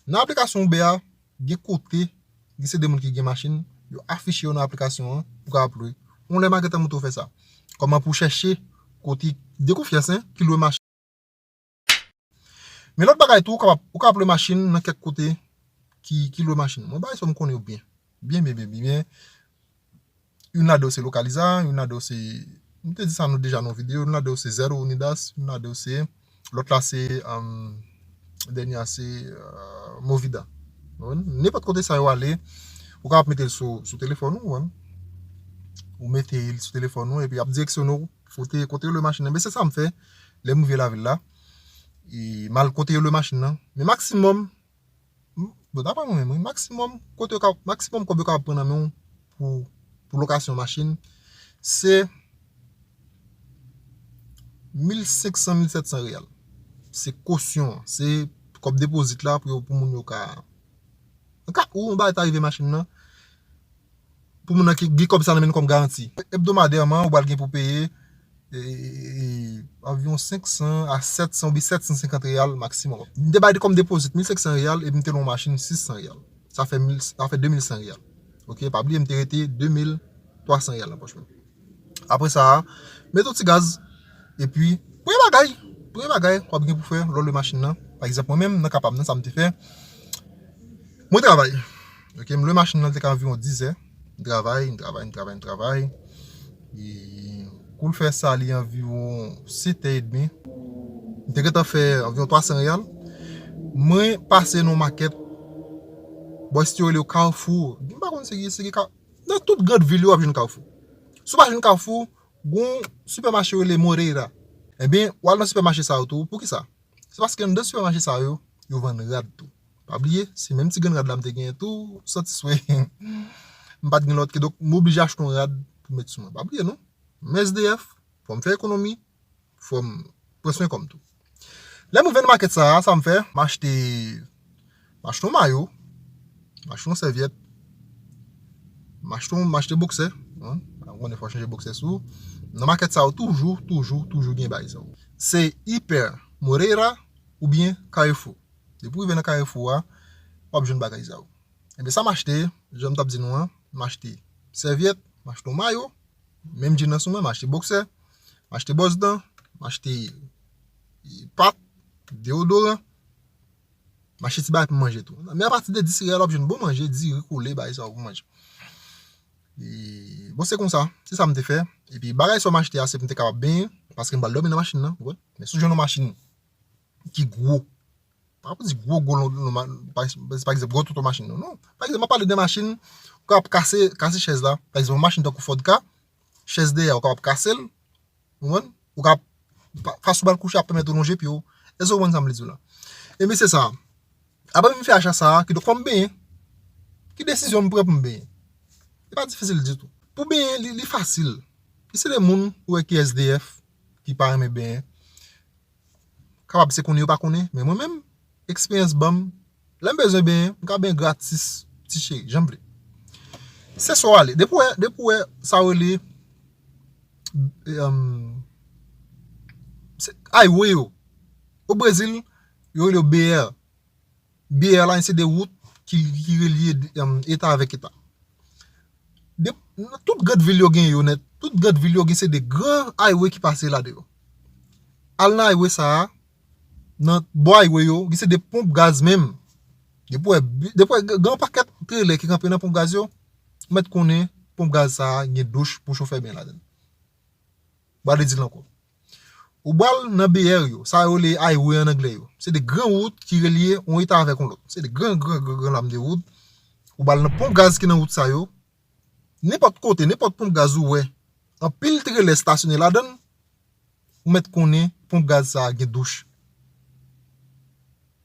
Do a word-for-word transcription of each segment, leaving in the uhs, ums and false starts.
Nan aplikasyon Uber a, gen kote, gen se de moun ki gen machin, yo afiche yo nan aplikasyon an, ou kapab lwe. Yon lè m a gentan montre w fè sa. Kòman pou w chèche kote de konfyans, en, ki lwe machin. Men lòt bagay tou, ou kapab, ou kapab lwe machin nan kèk kote ki, ki lwe machin. Mwen bay sa m konnen yo byen. Byen, byen, byen, byen, byen. Youn ladan yo se Localiza, youn ladan yo se, m te di sa nou deja nan yon videyo, youn ladan yo se Zero Unidas, youn ladan yo se, lòt la se, um, dènye a se, uh, Movida. Ou konprann? Nenpòt kote sa yo ale, ou kapab mete l sou, sou telefòn ou, ou konprann? Ou mete l sou telefòn ou, epi ap direksyone w kote, kote yo lwe machin nan. Men se sa m fè, lè m rive lavil la, e m al kote yo lwe machin nan. Men maksimòm, m, bon, daprè mwen menm, wi, maksimòm, kote yo ka, maksimòm kòb yo kapab pran nan men w pou, pou lokasyon machin, se mil senk san, mil sèt san reyal. Se kosyon an, se kòb depozit la pou yo, pou moun yo ka, an ka, ou yon bagay ta rive machin nan, pou moun nan ki gen kòb sa nan men l kòm garanti. Ebdomadèman, ou pral gen pou peye, e, e, e, anviwon senk san a sèt san oubyen sèt san senkant reyal maksimòm. M te bay kòm depozit mil senk san reyal epi m te lwe yon machin sis san reyal. Sa fè mil, sa fè de mil san reyal. Oke, pa bliye m te rete de mil twa san reyal nan pòch mwen. Apre sa, mete yon ti gaz, epi premye bagay, premye bagay w ap gen pou fè lè w lwe machin nan. Pa egzanp, mwen menm, nan ka pa m nan, sa m te fè, mwen travay. Oke, m lwe machin nan, li te ka anviwon diz è. M travay, m travay, m travay, m travay. E kou l fè sa, li anviwon sèt è edmi. M te gentan fè anviwon twa san reyal. Mwen pase nan yon makèt, bò isit yo rele yo Carrefour. M pa konn se ki, se ki Ka-, nan tout grann vil yo, w ap jwenn Carrefour. Si w pa jwenn Carrefour, gon sipèmache yo rele Moreira. Ebyen, w al nan sipèmache sa yo tou. Poukisa? Se paske anndan sipèmache sa yo, yo vann rad tou. Pa bliye, se menm ti grenn rad la m te genyen tou, santi swe. M pa t gen lòt, kidonk m oblije achte yon rad pou met sou mwen. Pa bliye non. M S D F, fò m fè ekonomi, fò m pran swen kò m tou. Lè m rive nan makèt sa a, sa m fè? M achte, m achte yon mayo, m achte yon sèvyèt, m achte yon, m achte bòksè, hein? Ou konnen fò w chanje bòksè sou. Nan makèt sa yo toujou, toujou, toujou gen bagay sa yo. Se Hiper, Moreira oubyen Carrefour. Depi w rive nan Carrefour a, w ap jwenn bagay sa yo. Ebyen sa m achte, jan m t ap di nou an, m achte sèvyèt, m achte yon mayo, menm djin nan sou mwen, m achte bòksè, m achte bwòs dan, m achte, e, pat, deyodoran, m achte ti bagay pou manje tou. Men apati de dis reyal w ap jwenn bon manje, diri, koule, bagay sa yo pou manje. E, bon, se konsa, se sa m te fè. Epi bagay sa yo m achte a, se pou m te kapab benyen, paske m pral dòmi nan machin nan, ou konprann? Men si w jwenn yon machin ki gwo, pa pou di gwo, gwo, lon, lon, ma-, pa, pa, pa egzanp, gwo touto machin, non, non. Pa egzanp, m ap pale de machin, ou kapab kase, kase chèz la. Pa egzanp, yon machin tankou Ford Ka, chèz dèyè, ou kapab kase l, ou konprann? Ou kapab, pa, fason w pral kouche ap pèmèt ou lonje pye w. Èske w konprann sa m vle di w la? Ebyen, se sa. Apre m fè acha sa a, kidonk fò m benyen. Ki desizyon m pran pou m benyen? Li pa difisil ditou. Pou benyen, li, li fasil. Li se de moun ou wè ki S D F, ki pa renmen benyen. Kapab se konnen yo pa konnen, men mwen menm, eksperyans ban m, lè m bezwen benyen, m ka benyen gratis, ti cheri, jan m vle. Se sa w ale. Depi w wè, depi w wè sa w rele, em, se highway yo. O Brezil, yo rele yo B R. B R la, se de wout ki, ki relye, em, eta avèk eta. De, nan tout grann vil yo gen yo nèt. Tout grann vil yo gen se de gran highway ki pase ladan yo. Al nan highway sa a, nan bò highway yo, gen se de ponp gaz menm. Depi w wè, depi w wè gen yon pakèt trelè ki kanpe nan ponp gaz yo, ou mèt konnen ponp gaz sa a gen douch pou chofè benyen ladan l. Ba de di l ankò. Ou ba l nan B R yo, sa yo rele highway an anglè yo. Se de gran wout ki relye yon eta avèk yon lòt. Se de gran, gran, gran, gran lam de wout. Ou ba l nan ponp gaz ki nan wout sa yo. Nenpòt kote, nenpòt ponp gaz ou wè, anpil trelè estasyone ladan l, ou mèt konnen ponp gaz sa a gen douch.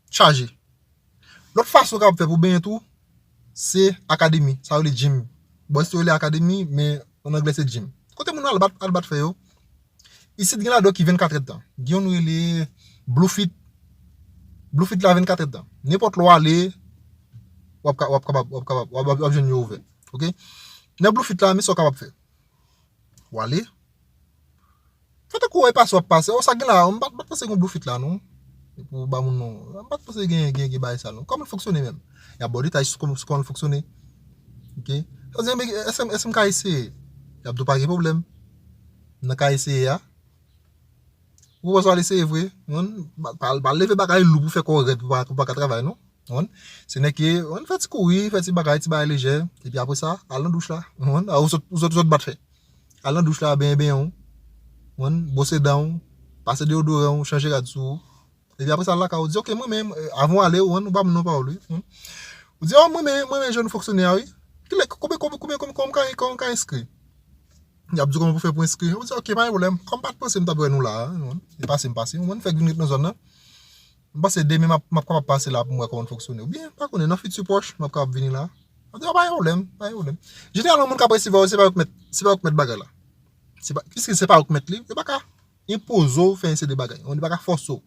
Chaje. Lòt fason w kapab fè pou benyen tou, se akademi, sa yo rele gym. Bò isit yo rele akademi, men an anglè se gym. Kote moun al bat, al bat fè yo. Isit gen ladan yo ki vennkat èdtan. Gen youn rele Blue Fit. Blue Fit la vennkat èdtan. Nenpòt lè w ale, w ap ka, w ap kapab, w ap kapab, w ap, w ap, w ap jwenn yo ouvè. Oke? Nan Blue Fit la, men sa w kapab fè. W ale, fè tankou w wè pase w ap pase. O, sa gen la, m pa, pa t panse gen yon Blue Fit la, non. Pou ba moun non. M pa t panse gen, gen, gen bagay sa non. Kòman l fonksyone menm? Y ap ba w detay sou kòman, sou kòman l fonksyone. Ok? Sa di, men, èske, èske m ka eseye? Y ap di w pa gen pwoblèm. Nan ka eseye a. Ou pwopòze al eseye vre. Ou konprann? Pa, pa, pa leve bagay lou pou fè kò w rèd pou pa, pou pa ka travay non. Ou konprann? Se nèg ki, ou konprann, fè ti kouri, fè ti bagay, ti bagay lejè. Epi apre sa, al nan douch la. Ou konprann? A, ou sot, ou sot, ou sot bat fè. Al nan douch la, benyen, benyen w. Ou konprann? Bwose dan w, pase deyodoran w, chanje rad sou ou. Epi apre sa, al lakay ou, di, ok, mwen menm, eh, avan w ale, ou konprann, ou ba moun nan pawòl, wi. Ou konprann? Ou di, oh, mwen menm, mwen menm, jan nou fonksyone a, wi. Kilè, konbyen, konbyen, konbyen, konbyen, konbyen m ka, konbyen m ka enskri? Y ap di w kòman pou fè pou enskri. Ou di, ok, pa gen pwoblèm. Kòm m pa t panse m t ap wè nou la, ou konprann? E pase m pase. Ou konprann, fèk vin ret nan zòn nan. M panse demen m ap, m ap kapab pase la pou m wè kòman l fonksyone. Oubyen, pa konnen, nan fiti pwòch, m ap kapab vini la. Mwen di, pa gen pwoblèm, pa gen pwoblèm. Jeneralman, moun k ap resevwa yo, se pa yo k mèt, se pa yo k mèt bagay la. Se pa, piske se pa yo k mèt li, yo pa ka enpoze w fè yon seri de bagay. Yo pa ka fòse w.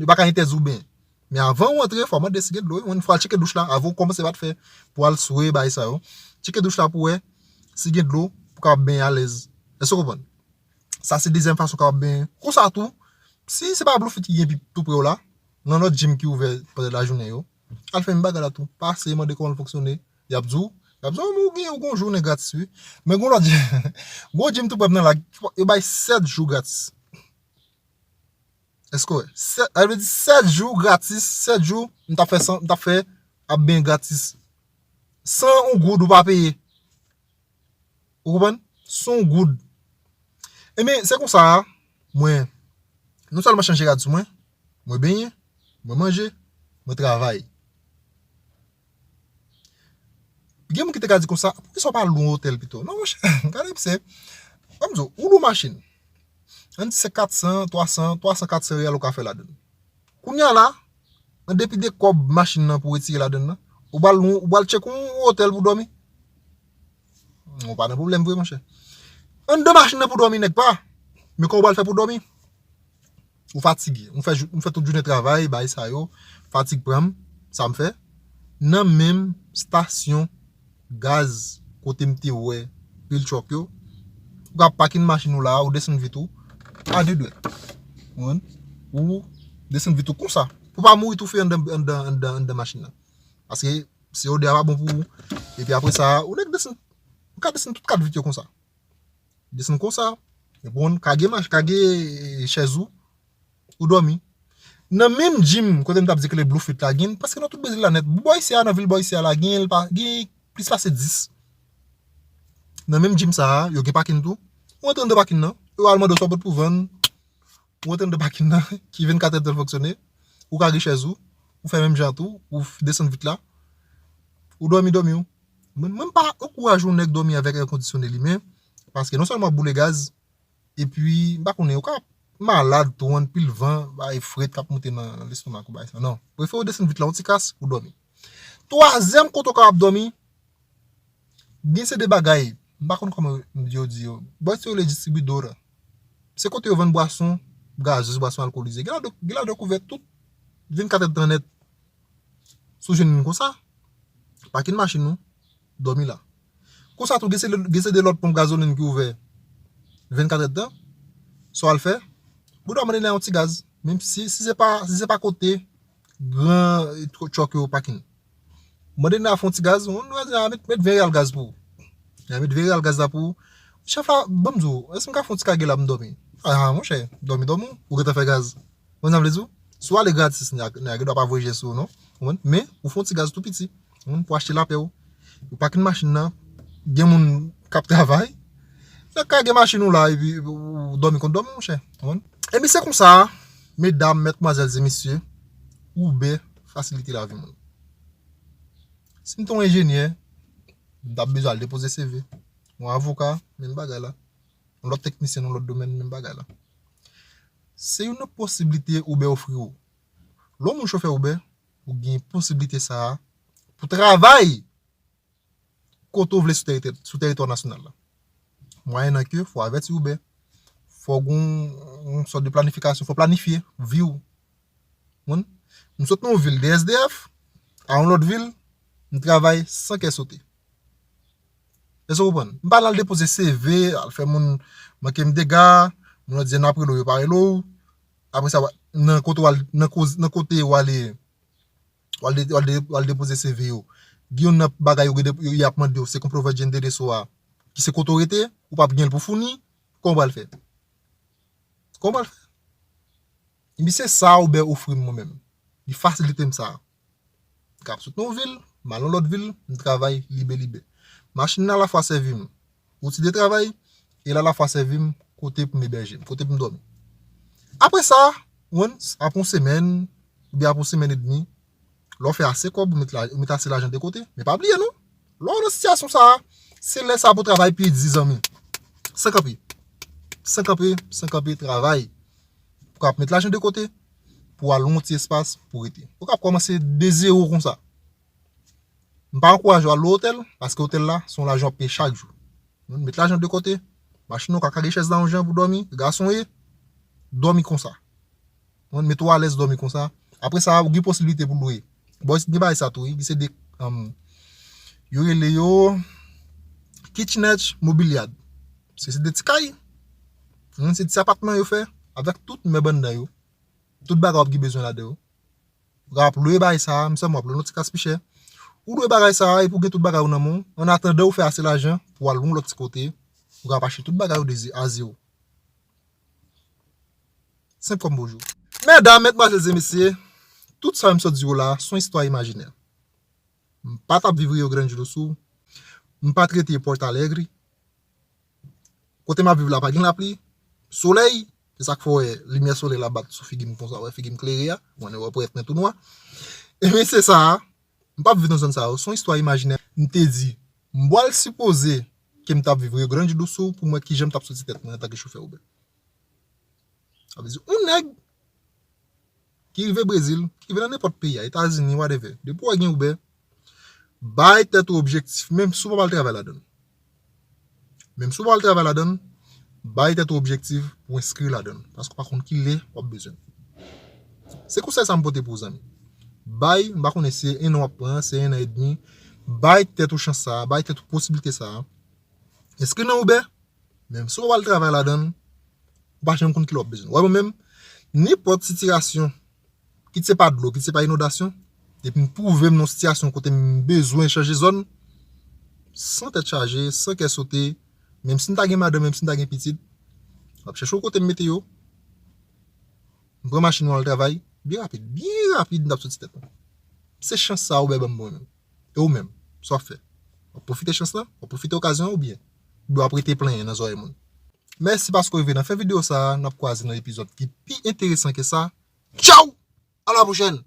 Yo pa ka entèdi w benyen. Men avan w antre, fò w mande si gen dlo. Yon fwa, tcheke douch la, avan w kòmanse bat fè pou al swe bagay sa yo. Tcheke douch la pou wè si gen dlo, pou w kapab benyen alèz. Èske w konprann? Sa se dezyèm fason w kapab benyen. Konsa tou, si se pa Bluefit ki gen pi tou pre w la, nan lòt gym ki ouvè pandan lajounen yo, al fè menm bagay la tou. Pase, mande kòman l fonksyone. Y ap di w, y ap di w, men ou gen, ou gen yon jounen gratis, wi. Men gen lòt, gen yon gym tou prè m nan la, yo bay sèt jou gratis. Èske w wè? Sèt, sa vle di sèt jou gratis, sèt jou, m t ap fè san, m t ap fè ap benyen gratis. San yon goud ou pa peye. Ou konprann? San yon goud. Ebyen, se konsa, mwen, non sèlman chanje rad sou mwen, mwen benyen, mwen manje, mwen travay. Gen moun ki te ka di konsa, poukisa w pa lwe yon otèl pito? Non, monchè, gade misye. Ban m di w, ou lwe machin. Ann di se kat san, twa san, twa san, kat san reyal ou ka fè ladann. Kounye a la, an depi de kòb machin nan pou retire ladann nan, ou pral, ou pral tcheke yon otèl pou dòmi? Ou pa nan pwoblèm vre, monchè. Anndan machin nan pou dòmi, nèg pa. Men kòman ou pral fè pou dòmi? Ou fatige. M fè, jou- m fè tout jounen travay, bay sa yo. Fatig pran m. Sa m fè? Nan menm stasyon gaz kote m te wè pil truck yo, ou ka pakin machin ou la, ou desann vit ou a de dwèt. Ou konprann? Ou desann vit ou konsa. Pou pa mouri toufe anndan, anndan, anndan, anndan machin nan. Paske se odè a pa bon pou ou. Epi apre sa, ou nèk desann. Ou ka desann tout kat vit yo konsa. Desann konsa. Epi ou kage mach, kage, eh, chèz ou, ou dòmi. Nan menm gym kote m t ap di ke le Bluefit la, gen, paske nan tout Brezil la nèt, bò isi a, nan vil bò isi a la, gen, l pa, gen plis pase dis. Nan menm gym sa a, yo gen pakin tou. Ou antre anndan pakin nan, yo al mande w sa w pot pou vann. Ou antre anndan pakin nan, ki vennkat èdtan l fonksyone. Ou kage chèz ou, ou fè menm jan tou, ou f- desann vit la. Ou dòmi, dòmi w. Mwen, mwen m pa ankouraje yon nèg dòmi avèk èkondisyone limen, paske non sèlman w ap boule gaz, epi, m pa konnen, ou ka malad tou, anpil van, bay frèt k ap monte nan, nan lestomak ou, bay sa. Non, prefere w desann vit la, yon ti kras, ou dòmi. Twazyèm kote w kapab dòmi, gen se de bagay, m pa konn kòman yo di yo. Bò isi yo rele distribidora. Se kote yo vann bwason gazez, bwason alkolize. Gen ladan, gen ladan kouvè tout vennkat èdtan nèt. Si w jwenn youn konsa, pakin machin ou, dòmi la. Konsa tou, gen se, gen se de lòt ponp gazolin ki ouvè vennkat èdtan. Sa w al fè? Ou dwe mande nèg la yon ti gaz. Menm si, si se pa, si se pa kote gran, eh, tr- truck yo pakin. Mande nèg la fè yon ti gaz, ou dwe di, "Ah, met, met ven reyal gaz pou ou." Nèg la met ven reyal gaz la pou ou. "Chèf la, ban m di w, èske m ka fè yon ti kage la pou m dòmi?" "Ah, monchè, dòmi, dòmi, ou gentan fè gaz." Ou konn sa m vle di w? Si w ale gratis, nèg la, nèg la gendwa pa voye je sou ou, non. Ou konprann? Men, ou fè yon ti gaz tou piti. Ou konprann? Pou achte lapè w. Ou pakin machin nan, gen moun k ap travay. Sa ka gen machin ou la, epi ou dòmi konn dòmi, monchè. Ou konprann? Ebyen, se konsa, medam, mèt, madmwazèl e mesye, Uber fasilite lavi moun. Si m te yon enjenyè, m t ap bezwen al depoze C V. Yon avoka, menm bagay la. Yon lòt teknisyen nan lòt domèn, menm bagay la. Se youn nan posiblite Uber ofri w. Lè w moun chofè Uber, ou gen posiblite sa a pou travay kote w vle sou tèritè, sou tèritwa nasyonal la. Mwayennan ke fò w avèti Uber, fò w gen yon, yon sòt de planifikasyon, fò w planifye vi w. Ou konprann? M sot nan yon vil de S D F, a yon lòt vil, m travay san kè sote. Èske w konprann? M pa al depoze C V, al fè moun manke m dega, moun nan di n ap rele w, yo pa rele w. Apre sa, w a- nan kote w al, nan koz, nan kote w ale, w al de-, w al de-, w al depoze C V yo, gen youn nan bagay yo, yo, y ap mande w, se konpwofè de endereso a, ki se kote w rete, ou p ap gen l pou founi, kòman w pral fè? Kòman w pral fè? Epi se sa Uber ofri m mwen menm. Li fasilite m sa. M ka ap sot nan yon vil, m al nan lòt vil, m travay libe libe. Machin nan alafwa sèvi m outi de travay, e l alafwa sèvi m kote pou m ebèje m, kote pou m dòmi. Apre sa, ou konprann, apre yon semèn, oubyen apre yon semèn edmi, lè w fè ase kòb, ou met la, ou met ase lajan de kote. Men pa bliye non, lè w nan sitiyasyon sa a, se lè sa pou travay pi di, zanmi. San kanpe. San kanpe, san kanpe, travay. Pou w ka ap met lajan de kote, pou w al yon ti espas pou w rete. Ou ka ap kòmanse de zewo konsa. M pa ankouraje w al lwe otèl, paske otèl la, se yon lajan w ap peye chak jou. Met lajan de kote, machin ou ka kage chèz la yon jan pou dòmi, gason ye, dòmi konsa. Ou met ou alèz dòmi konsa. Apre sa, ou gen posiblite pou lwe. Bò isit gen bagay sa tou, wi, ki se de, um, yo rele yo kitchenette mobiliad. Se, se de ti kay. Hmm, se ti apatman yo fè, avèk tout mèb anndan yo. Tout bagay w ap gen bezwen ladan yo. Ou ka ap lwe bagay sa a, m sèlman w ap lwe yon ti kras pi chè. Ou lwe bagay sa a, epi w gen tout bagay ou nan men w. Annatandan ou fè ase lajan pou w al yon lòt ti kote, ou ka ap achte tout bagay ou de ze-, a zewo. Senp kòm bonjou. Medam, medmwazèl e mesye, tout sa m sot di w la, se yon istwa imajinè. M pa t ap viv Rio Grande do Sul. M pa t rete Porto Alegre. Kote m ap viv la pa gen lapli, solèy, se sa k fè w wè limyè solèy la bat sou figi m konsa, w wè figi m klere a, mwen wè pwèt mwen tou nwa. Ebyen se sa a, m p ap viv nan zòn sa yo, se yon istwa imajinè. M te di, m pral sipoze ke m t ap viv Rio Grande do Sul pou m wè kijan m t ap soti tèt mwen antanke chofè Uber. Sa vle di, yon nèg ki rive Brezil, ki rive nan nenpòt peyi a, Etazini, whatever, depi w gen Uber, bay tèt ou objektif, menm si w pa pral travay ladan l. Menm si w pa pral travay ladan l, bay tèt ou objektif pou w enskri ladan l, paske w pa konn ki lè w ap bezwen l. Se konsèy sa m pote pou w, zanmi. Bay, m pa konnen si se en an w ap pran, se en an edmi, bay tèt ou chans sa a, bay tèt ou posiblite sa a. Enskri nan Uber, menm si w pa pral travay ladan l, ou pa janm konn ki lè w ap bezwen l. Wè mwen menm, nenpòt sitiyasyon, kit se pa dlo, kit se pa inondasyon, depi m twouve m nan yon sitiyasyon kote m bezwen chanje zòn, san tèt chaje, san kè sote, menm si m ta gen madanm, menm si m ta gen pitit, m ap chèche yon kote m mete yo, m pran machin mwen al travay, byen rapid, byen rapid, m t ap soti tèt mwen. Se chans sa a Uber ban m mwen menm. E ou menm, sa w ap fè? W ap pwofite chans lan? W ap pwofite okazyon an oubyen? Oubyen w ap rete plenyen nan zòrèy moun? Mèsi paske w rive nan fen videyo sa a. N ap kwaze nan epizòd ki pi enteresan ke sa. Tchaw! A la pwochèn!